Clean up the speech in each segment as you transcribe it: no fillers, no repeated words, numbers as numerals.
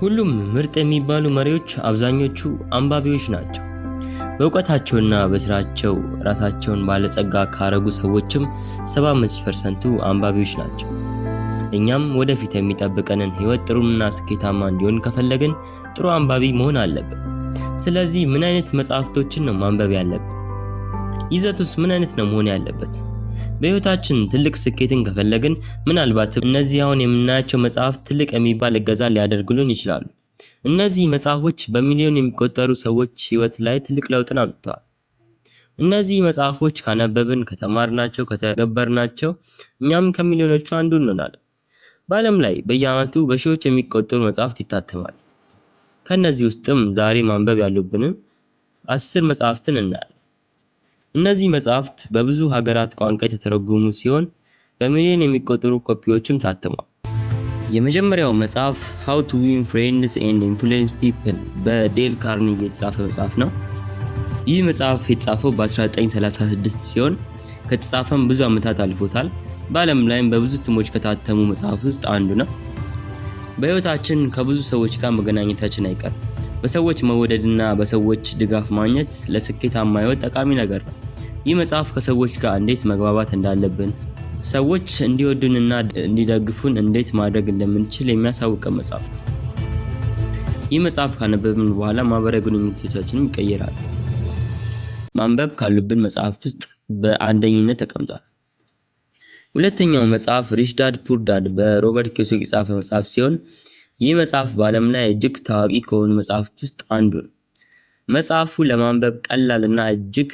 ሁሉም ምርጥ የሚባሉ መሪዎች አብዛኞቹ አንባቢዎች ናቸው። በእውቀታቸውና በስራቸው ራሳቸውን ባለጸጋ ካረጉ ሰዎችም 75%ቱ አንባቢዎች ናቸው። እኛም ወደፊት የሚጠብቀንን ህይወት ጥሩና ስኬታማ እንዲሆን ከፈለግን ጥሩ አንባቢ መሆን አለብን። ስለዚህ ምን አይነት መጽሐፍቶችን ነው ማንበብ ያለብን? ይዘቱስ ምን አይነት ነው መሆን ያለበት? በህይወታችን ትልቅ ስኬትን ከፈለግን ምናልባትም እነዚህ አሁን የምናያቸው መጽሐፍት ትልቅ የሚባል እገዛ ሊያደርጉልን ይችላሉ። እነዚህ መጽሐፎች በሚሊዮን የሚቆጠሩ ሰዎች ህይወት ላይ ትልቅ ለውጥን አምጥተዋል። እነዚህ መጽሐፎች ካነበብን፣ ከተማርናቸው፣ ከተገበርናቸው እኛም ከሚሊዮኖቹ አንዱ እንሆናለን። በዓለም ላይ በየዓመቱ በሺዎች የሚቆጠሩ መጽሐፍት ይታተማሉ። ከነዚህ ውስጥም ዛሬ ማንበብ ያሉብንን 10 መጽሐፍትን እናያለን። እነዚህ መጽሐፍት በብዙ ሀገራት ቋንቋ የተተረጎሙ ሲሆን በሚሊዮን የሚቆጠሩ ኮፒዎችም ታትመዋል። የመጀመሪያው መጽሐፍ How to Win Friends and Influence People በዴል ካርኔጊ የተጻፈ መጽሐፍ ነው። ይህ መጽሐፍ የተጻፈው በ1936 ሲሆን ከተጻፈም ብዙ ዓመታት አልፎታል። በዓለም ላይም በብዙ እትሞች ከታተሙ መጽሐፍ ውስጥ አንዱ ነው። በህይወታችን ከብዙ ሰዎች ጋር መገናኘታችን አይቀርም። በሰዎች መወደድና በሰዎች ድጋፍ ማግኘት ለስኬታማ ህይወት ጠቃሚ ነገር ነው። ይህ መጽሐፍ ከሰዎች ጋር እንዴት መግባባት እንዳለብን፣ ሰዎች እንዲወዱንና እንዲደግፉን እንዴት ማድረግ እንደምንችል የሚያሳውቀን መጽሐፍ ነው። ይህ መጽሐፍ ካነበብን በኋላ ማህበራዊ ግንኙነቶቻችንም ይቀየራሉ። ማንበብ ካሉብን መጽሐፍት ውስጥ በአንደኝነት ተቀምጧል። ሁለተኛው መጽሐፍ Rich Dad Poor Dad በሮበርት ኪዮሳኪ የተጻፈ መጽሐፍ ሲሆን ይህ መጽሐፍ በዓለም ላይ እጅግ ታዋቂ ከሆኑ መጽሐፍት ውስጥ አንዱ ነው። መጽሐፉ ለማንበብ ቀላልና እጅግ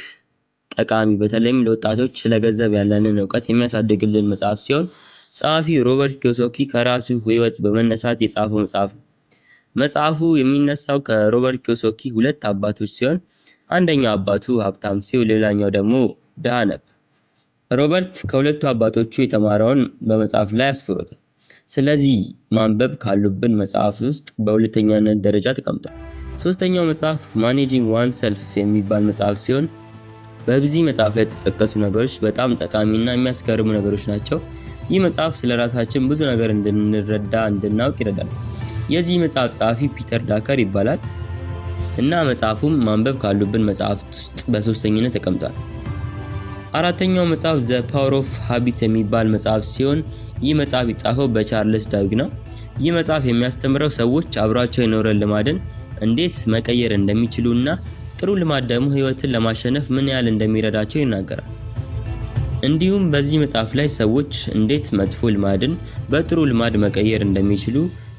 ጠቃሚ፣ በተለይም ለወጣቶች ስለ ገንዘብ ያለንን እውቀት የሚያሳድግልን መጽሐፍ ሲሆን ጸሐፊው ሮበርት ኪዮሳኪ ከራሱ ህይወት በመነሳት የጻፈው መጽሐፍ ነው። መጽሐፉ የሚነሳው ከሮበርት ኪዮሳኪ ሁለት አባቶች ሲሆን አንደኛው አባቱ ሀብታም ሲሆን ሌላኛው ደግሞ ድሃ ነበር። ሮበርት ከሁለቱ አባቶቹ የተማረውን በመጽሐፍ ላይ አስፍሮታል። ስለዚህ ማንበብ ካሉብን መጽሐፍ ውስጥ በሁለተኛነት ደረጃ ተቀምጧል። ሶስተኛው መጽሐፍ Managing Oneself የሚባል መጽሐፍ ሲሆን በዚህ መጽሐፍ ላይ የተጠቀሱ ነገሮች በጣም ጠቃሚና የሚያስገርሙ ነገሮች ናቸው። ይህ መጽሐፍ ስለ ራሳችን ብዙ ነገር እንድንረዳ፣ እንድናውቅ ይረዳል። የዚህ መጽሐፍ ጸሐፊ ፒተር ዳከር ይባላል እና መጽሐፉም ማንበብ ካሉብን መጽሐፍት ውስጥ በሶስተኝነት ተቀምጧል። አራተኛው መጽሐፍ The Power of Habit የሚባል መጽሐፍ ሲሆን ይህ መጽሐፍ የተጻፈው በቻርልስ ዱሂግ ነው። ይህ መጽሐፍ የሚያስተምረው ሰዎች አብሯቸው የኖረ ልማድን እንዴት መቀየር እንደሚችሉና ጥሩ ልማድ ደግሞ ህይወትን ለማሸነፍ ምን ያህል እንደሚረዳቸው ይናገራል። እንዲሁም በዚህ መጽሐፍ ላይ ሰዎች እንዴት መጥፎ ልማድን በጥሩ ልማድ መቀየር እንደሚችሉ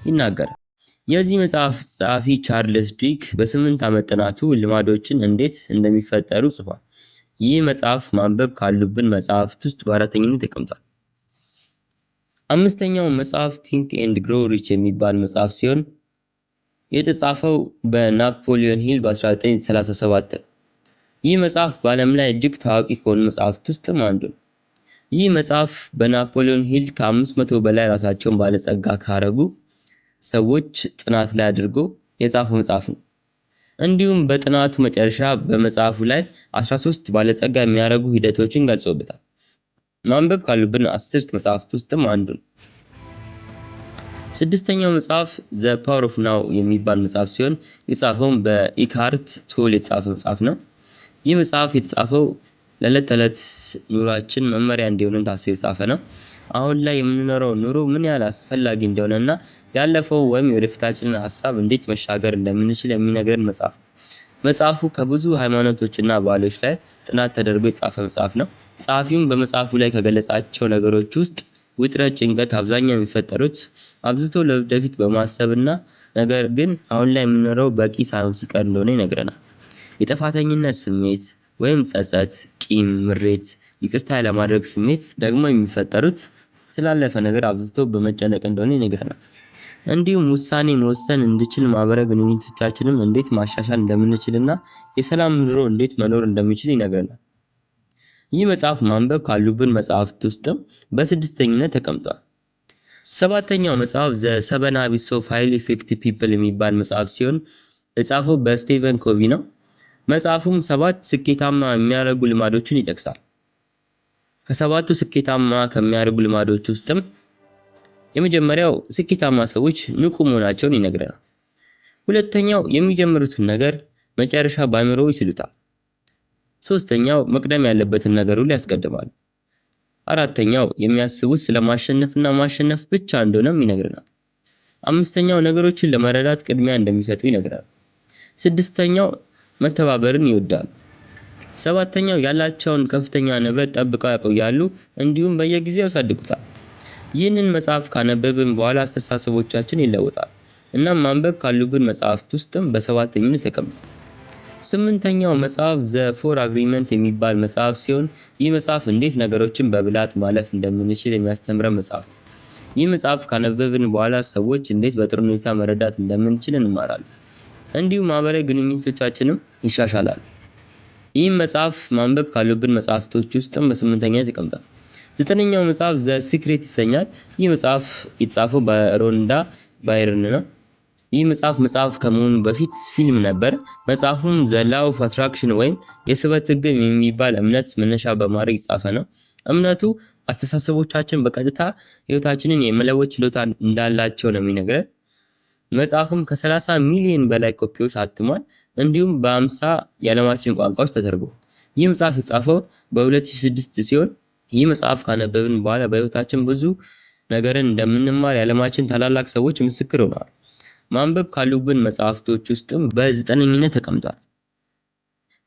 ይናገራል። የዚህ መጽሐፍ ጸሐፊ ቻርልስ ዱሂግ በ8 ዓመት ጥናቱ ልማዶችን እንዴት እንደሚፈጠሩ ጽፏል። ይህ መጽሐፍ ማንበብ ካሉብን መጽሐፍት ውስጥ በአራተኝነት ተቀምጧል። አምስተኛው መጽሐፍ Think and Grow Rich የሚባል መጽሐፍ ሲሆን የተጻፈው በናፖሊዮን ሂል በ1937 ነው። ይህ መጽሐፍ በዓለም ላይ እጅግ ታዋቂ ከሆኑ መጽሐፍት ውስጥም አንዱ ነው። ይህ መጽሐፍ በናፖሊዮን ሂል ከ500 በላይ ራሳቸውን ባለጸጋ ካረጉ ሰዎች ጥናት ላይ አድርጎ የጻፈው መጽሐፍ ነው። እንዲሁም በጥናቱ መጨረሻ በመጽሐፉ ላይ 13 ባለጸጋ የሚያደርጉ ሂደቶችን ገልጾበታል። ማንበብ ካሉብን 10 መጽሐፍት ውስጥም አንዱ ነው። ስድስተኛው መጽሐፍ The Power of Now የሚባል መጽሐፍ ሲሆን የጻፈውም በኢካርት ቶል የተጻፈ መጽሐፍ ነው። ይህ መጽሐፍ የተጻፈው ለዕለት ተዕለት ኑሯችን መመሪያ እንዲሆነን ታስቦ የተጻፈ ነው። አሁን ላይ የምንኖረው ኑሮ ምን ያህል አስፈላጊ እንደሆነና ያለፈው ወይም የወደፊታችንን ሀሳብ እንዴት መሻገር እንደምንችል የሚነግረን መጽሐፍ ነው። መጽሐፉ ከብዙ ሃይማኖቶችና ባህሎች ላይ ጥናት ተደርጎ የተጻፈ መጽሐፍ ነው። ጸሐፊውም በመጽሐፉ ላይ ከገለጻቸው ነገሮች ውስጥ ውጥረት፣ ጭንቀት አብዛኛው የሚፈጠሩት አብዝቶ ለወደፊት በማሰብና ነገር ግን አሁን ላይ የምንኖረው በቂ ሳይሆን ሲቀር እንደሆነ ይነግረናል። የጥፋተኝነት ስሜት ወይም ጸጸት፣ ቂም፣ ምሬት፣ ይቅርታ ያለማድረግ ስሜት ደግሞ የሚፈጠሩት ስላለፈ ነገር አብዝቶ በመጨነቅ እንደሆነ ይነግረናል። እንዲሁም ውሳኔ መወሰን እንድችል ማህበራዊ ግንኙነቶቻችንም እንዴት ማሻሻል እንደምንችልና የሰላም ኑሮ እንዴት መኖር እንደምንችል ይነግረናል። ይህ መጽሐፍ ማንበብ ካሉብን መጽሐፍት ውስጥም በስድስተኝነት ተቀምጧል። ሰባተኛው መጽሐፍ The Seven Habits of Highly Effective People የሚባል መጽሐፍ ሲሆን የጻፈው በስቴቨን ኮቪ ነው። መጽሐፉም 7 ስኬታማ የሚያደርጉ ልማዶችን ይጠቅሳል። ከሰባቱ ስኬታማ ከሚያደርጉ ልማዶች ውስጥም የመጀመሪያው ስኬታማ ሰዎች ንቁ መሆናቸውን ይነግረናል። ሁለተኛው የሚጀምሩትን ነገር መጨረሻ በአእምሮ ይስሉታል። ሶስተኛው መቅደም ያለበትን ነገር ሁሉ ያስቀድማሉ። አራተኛው የሚያስቡት ስለማሸነፍና ማሸነፍ ብቻ እንደሆነም ይነግረናል። አምስተኛው ነገሮችን ለመረዳት ቅድሚያ እንደሚሰጡ ይነግረናል። ስድስተኛው መተባበርን ይወዳሉ። ሰባተኛው ያላቸውን ከፍተኛ ንብረት ጠብቀው ያቆያሉ፣ እንዲሁም በየጊዜው ያሳድጉታል። ይህንን መጽሐፍ ካነበብን በኋላ አስተሳሰቦቻችን ይለወጣል። እናም ማንበብ ካሉብን መጽሐፍት ውስጥም በሰባተኝነት ተቀምጧል። ስምንተኛው መጽሐፍ The Four Agreement የሚባል መጽሐፍ ሲሆን ይህ መጽሐፍ እንዴት ነገሮችን በብልሃት ማለፍ እንደምንችል የሚያስተምረን መጽሐፍ ነው። ይህ መጽሐፍ ካነበብን በኋላ ሰዎች እንዴት በጥሩ ሁኔታ መረዳት እንደምንችል እንማራለን። እንዲሁም ማህበራዊ ግንኙነቶቻችንም ይሻሻላሉ። ይህም መጽሐፍ ማንበብ ካሉብን መጽሐፍቶች ውስጥም በስምንተኛ ተቀምጧል። ዘጠነኛው መጽሐፍ The Secret ይሰኛል። ይህ መጽሐፍ የተጻፈው በሮንዳ ባይርን ነው። ይህ መጽሐፍ መጽሐፍ ከመሆኑ በፊት ፊልም ነበር። መጽሐፉም The Law of Attraction ወይም የስበት ሕግ የሚባል እምነት መነሻ በማድረግ የተጻፈ ነው። እምነቱ አስተሳሰቦቻችን በቀጥታ ህይወታችንን የመለወጥ ችሎታ እንዳላቸው ነው የሚነግረን። መጽሐፉም ከ30 ሚሊዮን በላይ ኮፒዎች አትሟል። እንዲሁም በ50 የዓለማችን ቋንቋዎች ተተርጉሟል። ይህ መጽሐፍ የተጻፈው በ2006 ሲሆን ይህ መጽሐፍ ካነበብን በኋላ በህይወታችን ብዙ ነገርን እንደምንማር የዓለማችን ታላላቅ ሰዎች ምስክር ሆነዋል። ማንበብ ካሉብን መጽሐፍቶች ውስጥም በዘጠነኝነት ተቀምጧል።